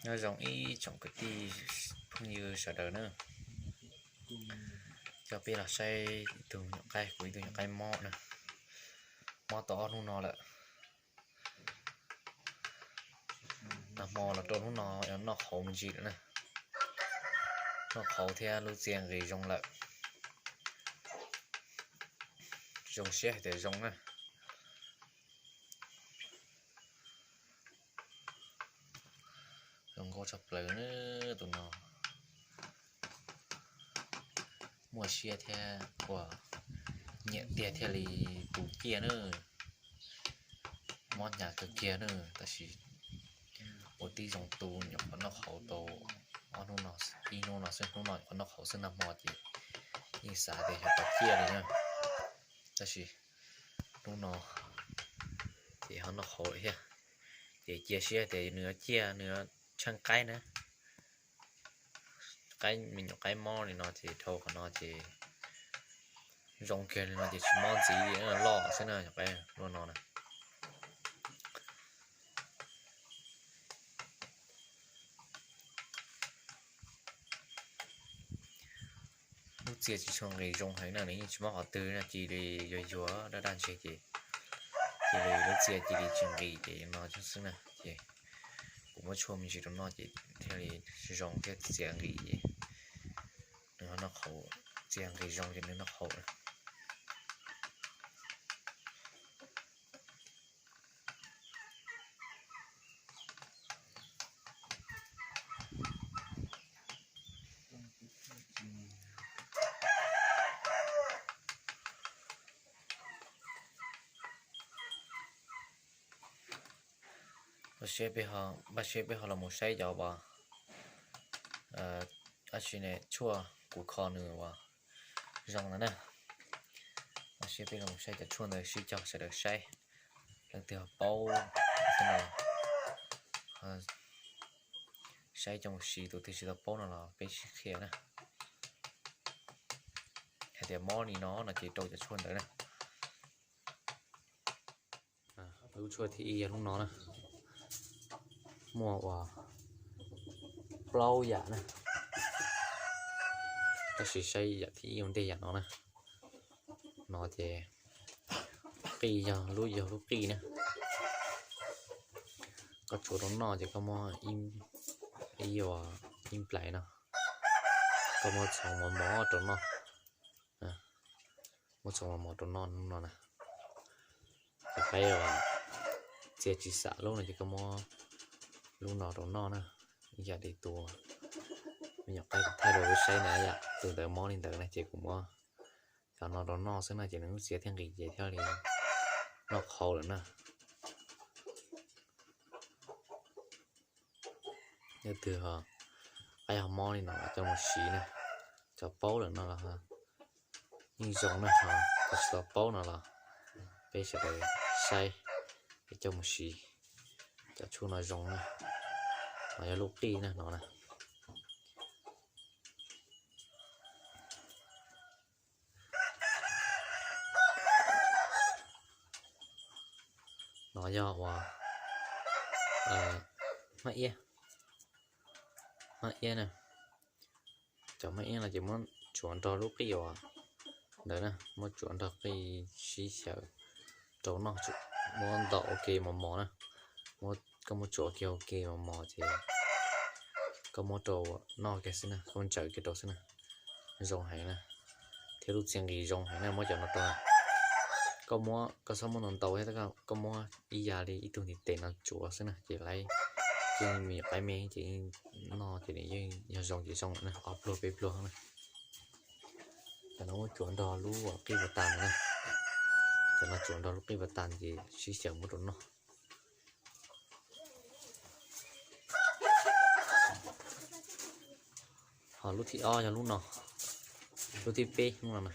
Nyob zoo ib tsoom kwv tij phooj ywg sawv daws na, coj peb los saib ib tug nyuam qaib, kuv ib tug nyuam qaib mob na, mob tau ob hnub no lawm. Nag hmo los rau hnub no noj qhauv me ntsis lawm na, noj qhauv thiab lub txia nqis zoo lawm. Zoo siab hais tias zoo na. Zoo nkauj tshaj plaws na tus no. Muaj siab thiab ua nyiam tiag thiaj li tu ciaj na. Mob hnyav kawg kiag na, tab sis ua tib zoo tu nyuam qhuav noj qhauv tau ob hnub no, ib hnub no xwb, hnub no nyuam qhuav noj qhauv xwb, nag hmo ces yeej xav tias xyov puas ciaj li na. Tab sis hnub no ces ho noj qhauv lawm thiab. Ces cia siab tias nws yuav ciaj, nws yuav tsheej qaib na. Qaib me nyuam qaib mob li no ces dhau qhov no ces zoo kiag li no ces tsis mob ntxiv li, loj xwb na, nyuam qaib luaj no na. Lub txia tsis tshua nqis zoo heev na, nws yeej tsis mob qhov twg no, cia li yuag yuag daj daj ntseg ces cia li lub txia cia li tsis nqis ces no xwb na. Ces kuv muab tshuaj me ntsis rau noj ces thiaj li zoo thiab txia nqis ces nws ho noj qhauv, txia nqis zoo ces nws noj qhauv na. Npaj siab peb ho los mus saib cov uas, dab tsi ne, tshuaj kuv kho nws uas zoo ntawd na. Npaj siab peb los mus saib cov tshuaj ntawd, sib cog sawv daws saib, leej twg ho paub xwb no, saib coj mus siv, tus twg tsis tau paub no los peb sib qhia na. Hais tias mob li no no ces rau cov tshuaj ntawd na. Lub tshuaj thib ib yog lub no na, muaj uas plaub yam na, tab sis saib yam thib ib ua ntej yam no na. No ces qij yog lub, yog lub qij na. Koj tsuav rau noj ces koj muab ib, ib uas ib nplais no, koj muab txhoov mos mos rau noj. Muab txhoov mos mos rau noj no na. Cov qaib uas txia tsis xam lub no ces koj muab lub no rau noj na. Ib yam li tus me nyuam qaib kuv thaij rau peb saib na yom, tus ntawd mob li ntawd na ces kuv muab cov no rau noj xwb na ces nws lub txia thiaj nqis ces thiaj li noj qhauv lawm na. Yog twg ho qaib ho mob li no los coj mus siv na, cov paub lawm no los yeej zoo na, ho cov tsis tau paub no los peb sawv daws saib es coj mus siv. Cov tshuaj no zoo na, no yog lub qij na no na. No yog uas hmab iab, hmab iab na. Cov hmab iab no ces muab tsuav nrog lub qij uas ntawd na, muab tsuav nrog qij sib xyaw rau noj, muab ntaus ua ke mos mos na. Koj muab tsuav ua ke ua ke mos mos ces koj muab rau noj kiag xwb na, koj muab ntsaws kiag rau xwb na, zoo heev na, thiab lub txia nqis zoo heev na. Muab cov no rau, koj muab, koj txhob muab ntau ntau thiab, koj muab ib yam li ib tug ntiv tes no tsuav xwb na ces lawv yeej me nyuam qaib me ces yeej noj ces nws yeej yog zoo ces zoo lawm na, ob pluag peb pluag na. Cov no muab tsuav nrog lub qij pas tas na, cov no tsuav nrog lub qij pas tas ces sib xyaw muab rau noj. Ho lub thib ob yog lub no, lub thib peb lub no na.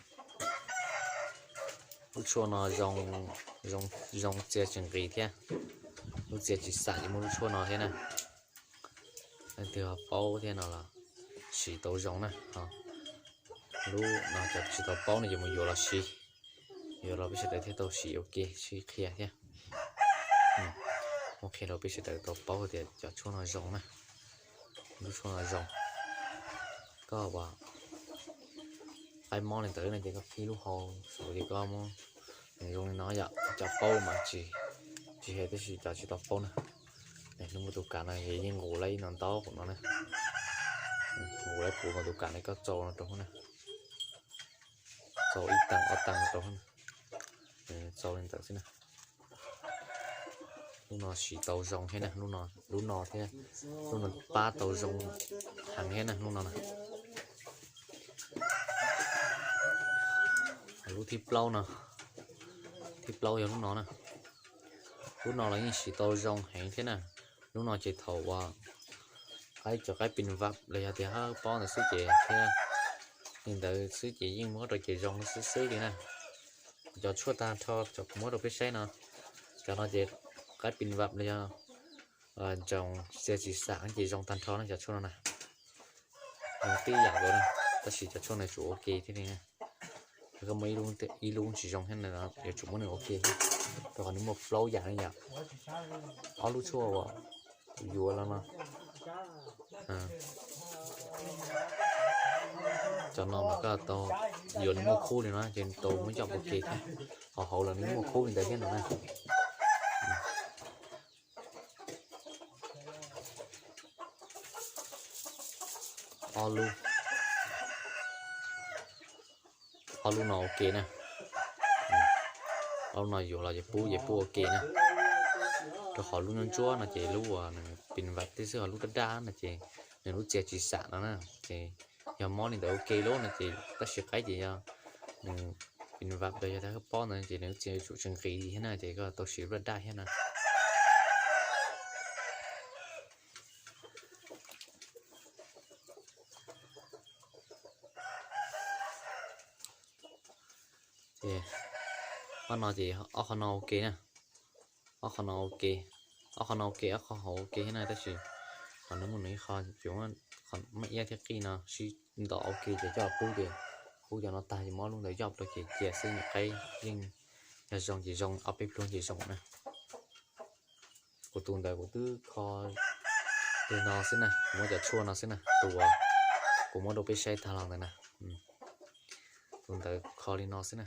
Lub tshuaj no zoo txia tsis nqis thiab, lub txia tsis xam ces muaj lub tshuaj no thiab na. Leej twg ho paub thiab no los siv tau zoo na. Lub no cov tsis tau paub no ces mus yuav los siv, yuav los peb sawv daws thiaj tau siv ua ke sib qhia thiab. Muab qhia rau peb sawv daws tau paub tias cov tshuaj no zoo na. Lub tshuaj no zoo. Koj ua qaib mob li ntawd no ces koj qhib lub hau saud ces koj muab, zoo li no yom, cov paub mas tsis, tsis hais tab sis cov tsis tau paub na. Hnub muaj tus kam no yeej nqus lawm ib no ntau qhov no na. Nqus lawm puv tus kam no koj txaus no rau na. Txaus ib teev ob teev rau, txaus li ntawd xwb na. Lub no siv tau zoo thiab na, lub no thiab, lub no pab tau zoo heev thiab na lub no na. Lub thib plaub no, thib plaub yog lub no na. Lub no los yeej siv tau zoo heev thiab na. Lub no ces thaum uas qaib cov qaib pin vap los yog tias hab pob ntawd xwb ces thiab li ntawd xwb ces yeej muab rau ces zoo xwb xwb li na. Cov tshuaj tag nrho cov kuv muab rau peb saib no, cov no ces qaib pin vap los yog ntsoos txias tsis xam ces zoo tag nrho na cov tshuaj no na. Zoo tib yam nkaus na, tab sis cov tshuaj no yuav tsum ua ke thiab li na. Yog koj muaj ib lub tsis zoo thiab no yuav tsum muab nws ua ke thiab, rau qhov nws muaj plaub yam ne yom. Ob lub tshuaj uas kuv yuav los no, cov no mas koj tau yuav nws muaj khub li no ces tau muab coj ua ke thiab, ho hauv los nws muaj khub li ntawd thiab no na. Ob lub, ob lub no ua ke na. Ob lub no yuav los ces pub ces pub ua ke na. Rau qhov lub ntsuab ntsuab no ces lub uas nws pin vap tib xwb, ho lub daj daj no ces nws lub txias tsis xam no na. Ces yog mob li ntawd ua ke lub no ces tab sis qaib ces yog nws pin vap los yog tias hab pob ntawd ces nws lub txias yuav tsum tsis nqis thiab na ces koj tau siv lub daj daj thiab na. Ces ob no ces ob qhov no ua ke na, ob qhov no ua ke, ob qhov no ua ke ob qhov hauv ua ke thiab na tab sis qhov no muaj nws ib qho, muaj iab thiab qij no sib ntaus ua ke ces coj pub ces pub cov no tag ces muab lub ntawd coj rau ces cia xwb, nyuam qaib yeej yog zoo ces zoo, ob peb pluag ces zoo na. Kuv tus ntawd kuv twb kho li no xwb na, kuv muab cov tshuaj no xwb na, tus uas kuv muab rau peb saib tag los ntawd na. Tus ntawd kho li no xwb na.